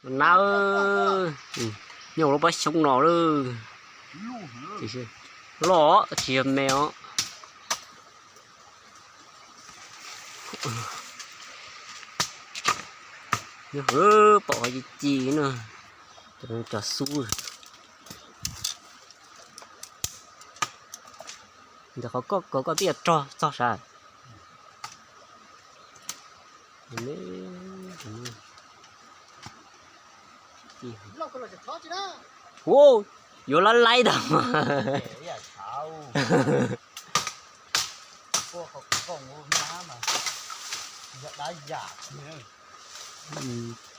Na, nyob lub pob xyoob no lawm. Loj tsis yog me os. Nyob hauv pom qhov ci ci na, cov xub. Ntawm qhov koj kov koj twb yuav rog txog sav. Ua, yuav lab laib tag mas.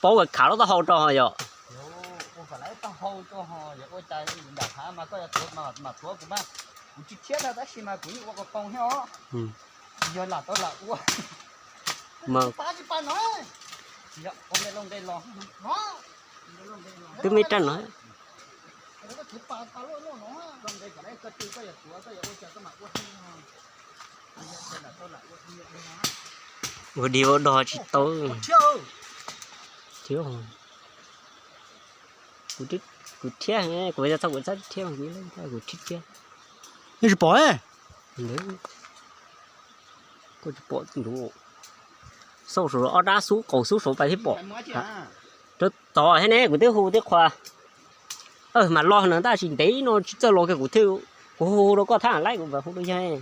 Paub khav lub taub hau rau yom. Twb me raj no. Ua dig ua dog tsis tau. Kuv thiab, kuv yog txog kuv txhob thiab, kuv thiab thiab. Nej tsis pom, koj tsis pom ntuv. Xauj saum ob dab xub qaum xub saud pais thiab pom. Rau tod thiab ne, kuv twb hu twb qhuas. Mas los no tab sis ntev no tsis txawj los kiag, kuv thiaj, kuv hu hu rau koj thab laib, kuv hu rau yawg.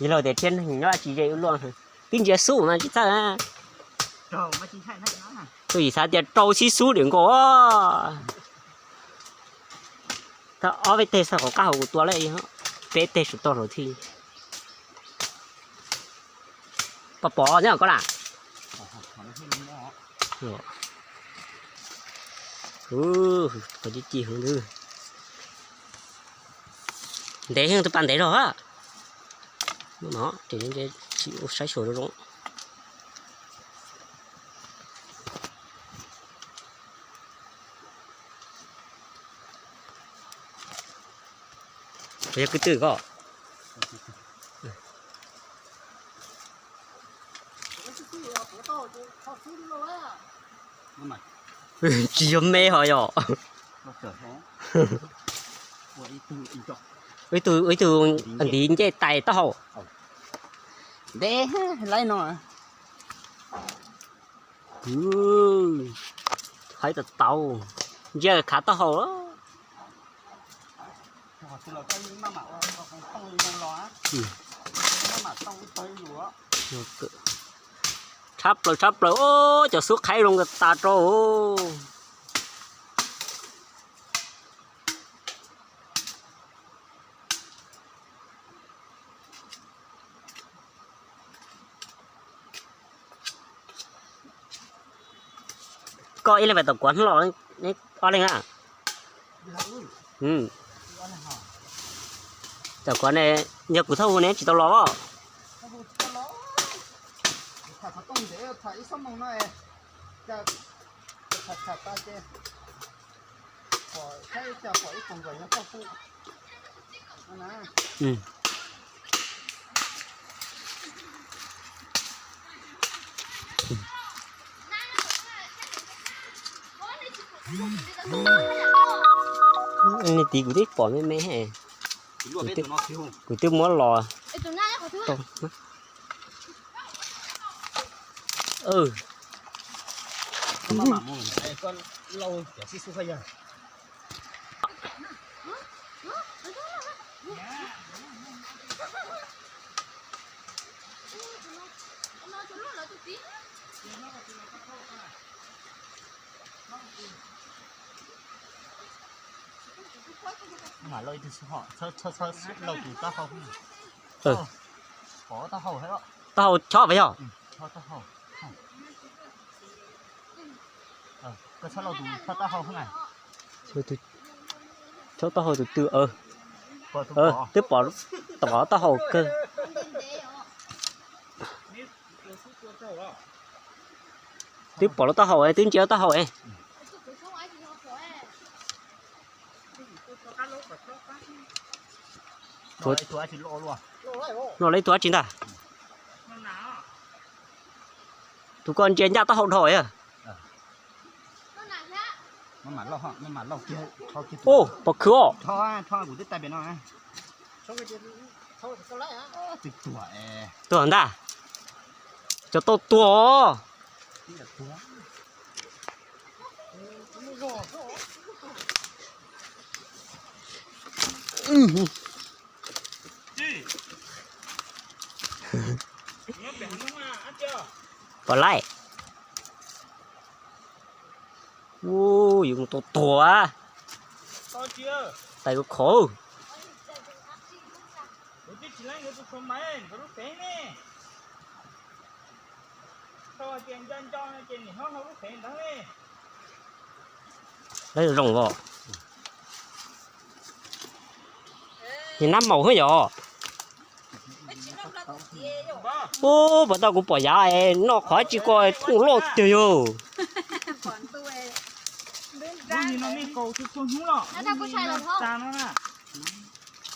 Yog los tias thiab neeg nyob tsis ze ua luaj, twb ntsia xub mas tsis txawj. Tus yim xav tias rau xib xub diam nkaus. Thab ob peb teg xav qhov qab hauv kuv tua lawm, peb teg saum toj saud thiab. Pom pom nyob koj na. Qhov ci ci heev ntwg. Ntev heev, tus pas ntev zog a. Mus no ces tsis ua saib xyuas zoo zoo. Yog kwv twg koj? Tsis yog me ho yog. Ib tug, ib tug ntiv ncej tais taub hau. Ntev laib no. Haib tau tau, ntsia khav taub hau. Tshab plaws tshab plaws, cov xub qhaib zoo tas rau. Koj ib leeg pais tom kuav hnub los, ob leeg a. Tom kuav ne, yog kuv thauj hu ne tsis tau los. Nej tiv kuv twb pom me me, kuv twb muab los. Mam lauj ib tug xwb ho, txhob, txhob, txhob lauj tus taub hau. Pov taub hau, taub hau chob pas yog? Chob taub hau, txhob lauj tus chob taub hau, chob taub hau tus twg. Twb pov, tom taub hau kawg. Twb pom lub taub hau, twb ntsia lub taub hau. Los lawv ib tug dab tsi ntag. Tus ko ntsia ncaj taub hau dhau yog. Ub, pom khwv os. Tuag ntag. Cov tau tuag os. Pom laij. Ub, yus mus tau tuag. Tais kuv khov. Lawv zoo os. Nab maum hwb yom. Ub, puas tau kuv pom yav noj qhov tsis ko thooj loj tiag yog.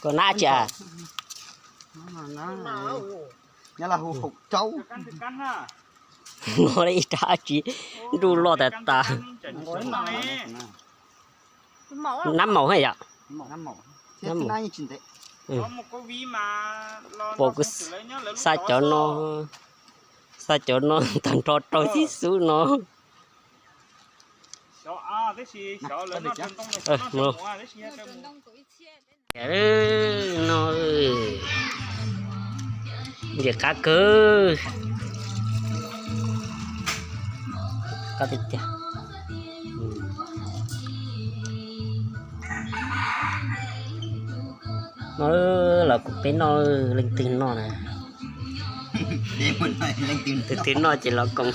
Koj nab tsis. No ib rab tsi nruj loj tas tas. Nab maum hwb yom. Pom kuv xa cov no, xa cov no tag nrho rau tib xub no. No, ntxim qab kawg. No los kuv peb noj, leej twg noj na. Tus twg noj ces los koom.